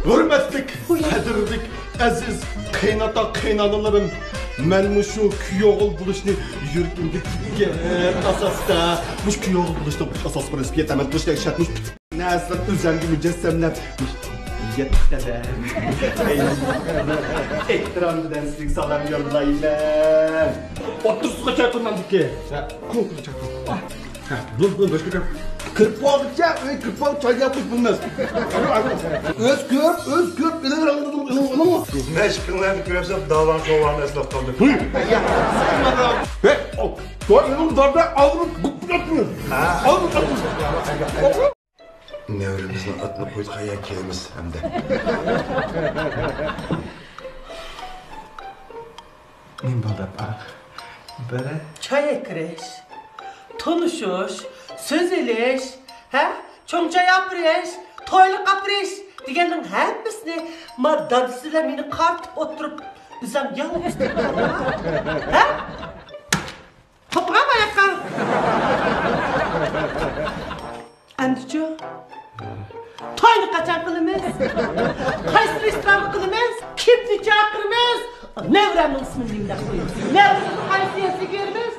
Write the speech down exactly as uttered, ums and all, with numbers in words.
ھۆرمەتلىك، قەدىرلىك، ئەزىز قېيىنئاتا، قېيىنئانىلىرىم، مەن مۇشۇ كۈيئوغۇل بولۇشنى يۈرىكىمگە پۈككەن ئاساستا، مۇشۇ كۈيئوغۇل بولۇشنىڭ ئاساس پىرىنسىپىگە ئەمەل قىلىشتەك شەرتمۇ نەرسىلەر ئۆزەمگە مۇجەسسەملەپ، يەتتە قەدەم ئېھتىرام بىلەن سىزگە سالام يوللايمەن. ئوتتۇرىسىغا چاقىرمامدىكى. ھە، بۇ، بۇ، باشقا گەپ. كىرىپ بولغۇچە، ئۆي كىرىپ بولۇپ چاي ياپىش بولماس. ئۆز كۆرۈپ، ئۆز كۆرۈپ، ئېلىۋېرىڭ دېدىم، ئېلىڭ، ئېلىڭ. مەشىقىڭلارنى كۆرسەم، داۋان شوۋانى ئەسلەپ قالدىم. ھەي، توي ئېلىڭ داردا ئاغرىپ، گۇپ ياتمىدىم. ھە. ئاغرىپ ياتمىدىم. نەۋرىمىزنىڭ ئاتىنى قويدۇق، ھەييا، كېلىمىز ئەمدى. نېمە بولدى، ئاپا؟ بىرى. چاي ئەكىرىش، تونۇشۇش، سۆز ئېلىش، ھە؟ چوڭ چاي ئاپىرىش، تويلۇق ئاپىرىش دېگەننىڭ ھەممىسىنى ما دادىسى بىلەن مېنى قارىتىپ ئولتۇرۇپ، ئۆزۈڭ يالغۇز قىلىپ، ھە؟ توپىغا باياققا. ئەمدىچۇ؟ توينى قاچان قىلىمىز؟ قايسى رېستورانغا قىلىمىز؟ كىمنى چاقىرىمىز؟ نەۋرەمنىڭ ئىسمىنى نېمىدەپ قويىمىز؟ نەۋرىمىزنى قايسى يەرگە بېرىمىز؟